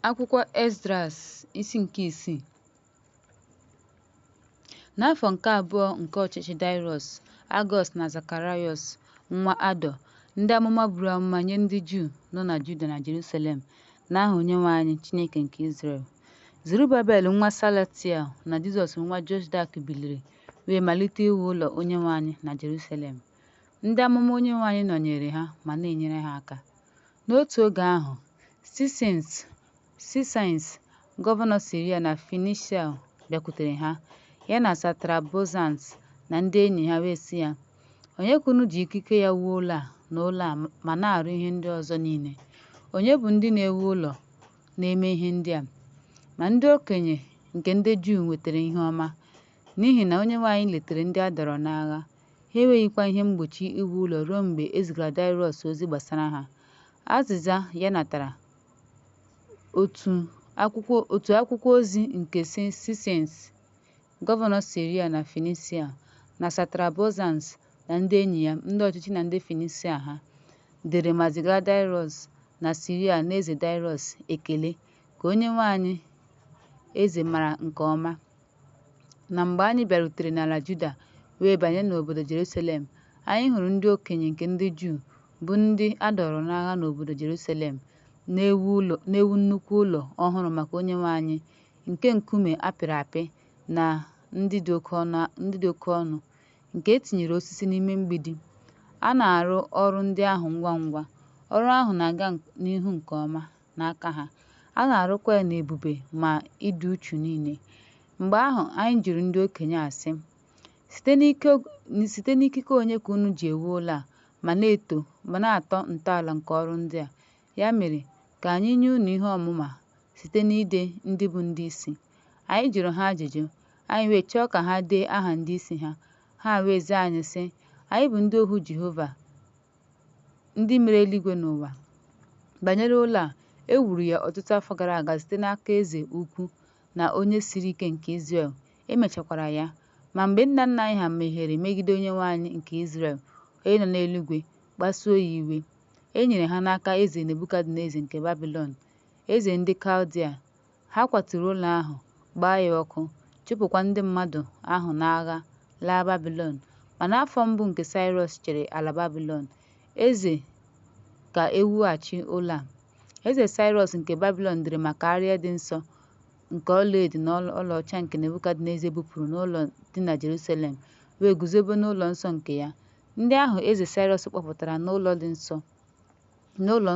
Akwụkwọ Esdras, isi nke isii. N'afọ nke abụọ nke ọchịchị Daraiọs, Ageus na Zekaraiya nwa Ado, ndị amụma buru amụma nye ndị Juu nọ na Juda na Jerusalem n'aha Onyenwe anyị, Chineke nke Izrel. Zerubabel nwa Salatiel na Jisọs nwa Jozadak biliri wee malite iwu ụlọ Onyenwe anyị na Jerusalem. Ndị amụma Onyenwe anyị nọnyeere ha ma na-enyere ha aka. N'otu oge ahụ, Sisaịns, gọvanọ Siria na Finisia bịakwutere ha, ya na Satrabọzans na ndị enyi ha wee sị ya, Onye ka unu ji ikike ya wuo ụlọ a na ụlọ a ma na-arụ ihe ndị ọzọ niile? Onye bụ ndị na-ewu ụlọ na-eme ihe ndị a? Ma ndị okenye nke ndị Juu nwetara ihe ọma, n'ihi na Onyenwe anyị letara ndị a dọọrọ n'agha, ha enweghịkwa ihe mgbochi iwu ụlọ ruo mgbe e zigara Daraiọs ozi gbasara ha. Azịza ya natara otu akwụkwọ ozi nke Sisaịns, gọvanọ Siria na Finisia, na Satrabọzans na ndị enyi ya, ndị ọchịchị na ndị Finisia ha, dere ma zigara Daraiọs na Siria na eze Daraiọs, Ekele. Ka onyenwe anyị eze mara nke ọma, na mgbe anyị bịarutere n'ala Juda wee banye n'obodo Jerusalem, anyị hụrụ ndị okenye nke ndị Juu, bụ ndị a dọọrọ n'agha n'obodo Jerusalem, na-ewu nnukwu ụlọ ọhụrụ maka Onyenwe anyị, nke nkume a pịrị apị na ndị dị oke ọnụ, nke e tinyere osisi n'ime mgbidi. A na-arụ ọrụ ndị ahụ ngwa ngwa, ọrụ ahụ na-aga n'ihu nke ọma n'aka ha, a na-arụkwa ya n'ebube ma ịdị uchu niile. Mgbe ahụ anyị jụrụ ndị okenye a sị, Site n'ikike onye ka unu ji ewu ụlọ a ma na-atọ ntọala nke ọrụ ndị a? Ya mere, ka anyị nye unu ihe ọmụma site n'ide ndị bụ ndịisi. Anyị jụrụ ha ajụjụ, anyị wee chọọ ka ha dee aha ndịisi ha. Ha wee zaa anyị sị, Anyị bụ ndị ohu Jehova, ndị mere eluigwe na ụwa. Banyere ụlọ a, e wuru ya ọtụtụ afọ gara aga site n'aka eze ukwu na onye siri ike nke Izrel, e mechakwara ya. Ma mgbe nna nna anyị ha mehiere megide Onyenwe anyị nke Izrel, onye nọ n'eluigwe, kpasuo ya iwe, e nyere ha n'aka eze Nebukadneza nke Babilọn, eze ndị Kaldịa. Ha kwaturu ụlọ ahụ, gbaa ya ọkụ, chụpụkwa ndị mmadụ ahụ n'agha laa Babilọn. Ma n'afọ mbụ nke Saịrọs chịrị ala Babilọn, eze ka e wughachi ụlọ a. Eze Saịrọs nke Babilọn dere maka arịa dị nsọ nke ọlaedo na ọlaọcha nke Nebukadneza bupụrụ n'ụlọ dị na Jerusalem wee guzobe n'ụlọ nsọ nke ya. Ndị ahụ eze Saịrọs kpọpụtara n'ụlọ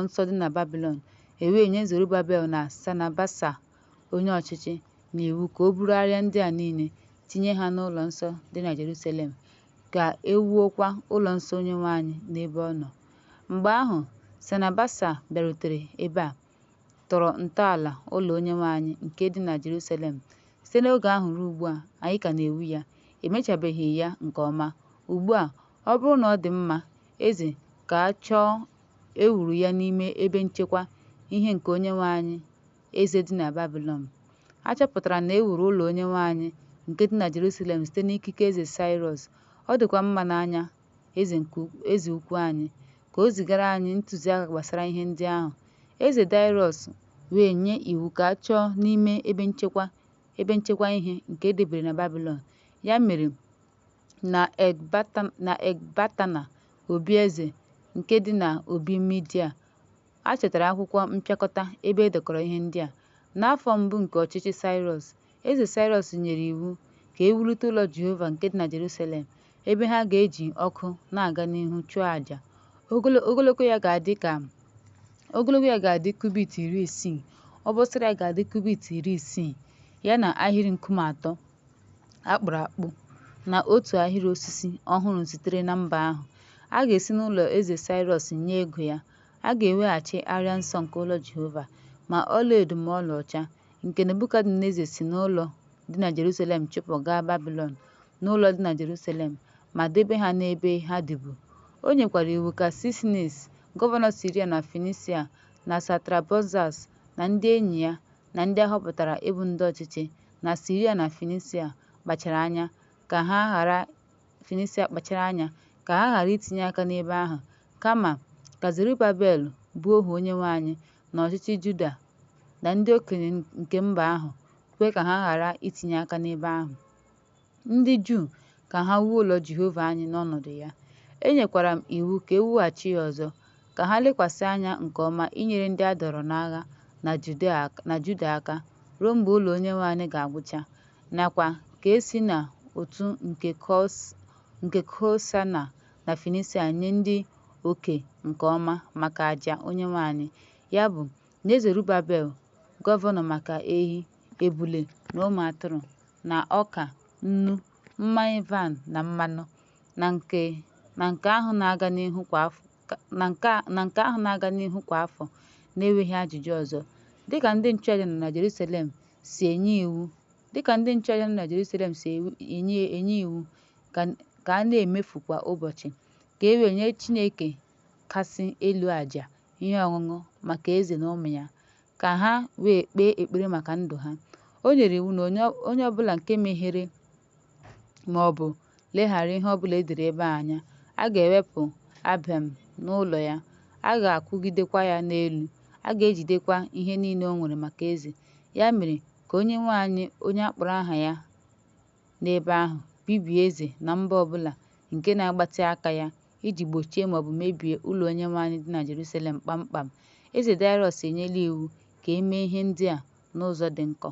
nsọ dị na Babilọn, e wee nye Zerubabel na Sanabasa onye ọchịchị n'iwu ka o buru arịa ndị a niile tinye ha n'ụlọ nsọ dị na Jerusalem, ka e wuokwa ụlọ nsọ Onyenwe anyị n'ebe ọ nọ. Mgbe ahụ, Sanabasa bịarutere ebe a, tọrọ ntọala ụlọ Onyenwe anyị nke dị na Jerusalem. Site n'oge ahụ ruo ugbu a, anyị ka na-ewu ya, e mechabeghị ya nke ọma. Ugbu a, ọ bụrụ na ọ dị mma eze, ka a chọọ e wuru ya n'ime ebe nchekwa ihe nke onyenwe anyị eze dị na Babilọn. A chọpụtara na e wuru ụlọ Onyenwe anyị nke dị na Jerusalem site n'ikike eze Saịrọs. Ọ dịkwa mma n'anya eze ukwu anyị, ka o zigara anyị ntụziaka gbasara ihe ndị ahụ. Eze Daraiọs wee nye iwu ka a chọọ n'ime ebe nchekwa ihe nke e debere na Babilọn. Ya mere, na Ekbatana obi eze, nke dị n'obi Midia, a chọtara akwụkwọ mpịakọta ebe e dekọrọ ihe ndị a. N'afọ mbụ nke ọchịchị Saịrọs, eze Saịrọs nyere iwu ka e wulite ụlọ Jehova nke dị na Jerusalem, ebe ha ga-eji ọkụ na-aga n'ihu chụọ aja. Ogologo ya ga-adị kubit 60, obosara ya ga-adị kubit 60, ya na ahịrị nkume atọ a kpụrụ akpụ na otu ahịrị osisi ọhụrụ sitere na mba ahụ. A ga-esi n'ụlọ eze Saịrọs nye ego ya. A ga-eweghachi arịa nsọ nke ụlọ Jehova, ma ọlaedo ma ọlaọcha, nke Nebukadneza si n'ụlọ dị na Jerusalem chụpụ gaa Babilọn, n'ụlọ dị na Jerusalem, ma debe ha n'ebe ha dịbu. O nyekwara iwu ka Sisenis, gọvanọ Siria na Finisia, na Satrabọzas na ndị enyi ya na ndị a họpụtara ịbụ ndị ọchịchị na Siria na Finisia kpachara anya ka ha ghara itinye aka n'ebe ahụ, kama ka Zerubabel, bụ ohu Onyenwe anyị, na ọchịchị Juda na ndị okenye nke mba ahụ kwe ka ha ghara itinye aka n'ebe ahụ. Ndị Juu ka ha wuo ụlọ Jehova anyị n'ọnọdụ ya. Enyekwara m iwu ka e wughachi ya ọzọ, ka ha lekwasị anya nke ọma inyere ndị a dọọrọ n'agha na Juda aka ruo mgbe ụlọ Onyenwe anyị ga-agwụcha, nakwa ka e si n'ụtụ nke Kelsa na Finisia nye ndị oke nke ọma maka aja Onyenwe anyị. Ya bụ, nye Zerubabel gọvanọ maka ehi, ebule na ụmụ atụrụ, na ọka, nnu, mmanya vaịnị na mmanụ, na nke ahụ na-aga n'ihu kwa afọ n'enweghị ajụjụ ọzọ, dịka ndị nchụaja nọ na Jerusalem si enye iwu Dịka ndị nchụaja nọ na Jerusalem si enye iwu ka a na-emefu kwa ụbọchị, ka e wee nye Chineke Kasị Elu aja ihe ọṅụṅụ maka eze na ụmụ ya, ka ha wee kpee ekpere maka ndụ ha. O nyere iwu na onye ọ bụla nke mehiere ma ọ bụ leghara ihe ọ bụla e dere ebe a anya, a ga-ewepụ abam n'ụlọ ya, a ga-akwụgidekwa ya n'elu, a ga-ejidekwa ihe niile o nwere maka eze. Ya mere, ka Onyenwe anyị, onye akpọrọ aha ya n'ebe ahụ, bibie eze na mba ọbụla nke na-agbatị aka ya iji gbochie maọbụ mebie ụlọ Onyenwe anyị dị na Jerusalem kpamkpam. Eze Daraiọs enyela iwu ka e mee ihe ndị a n'ụzọ dị nkọ.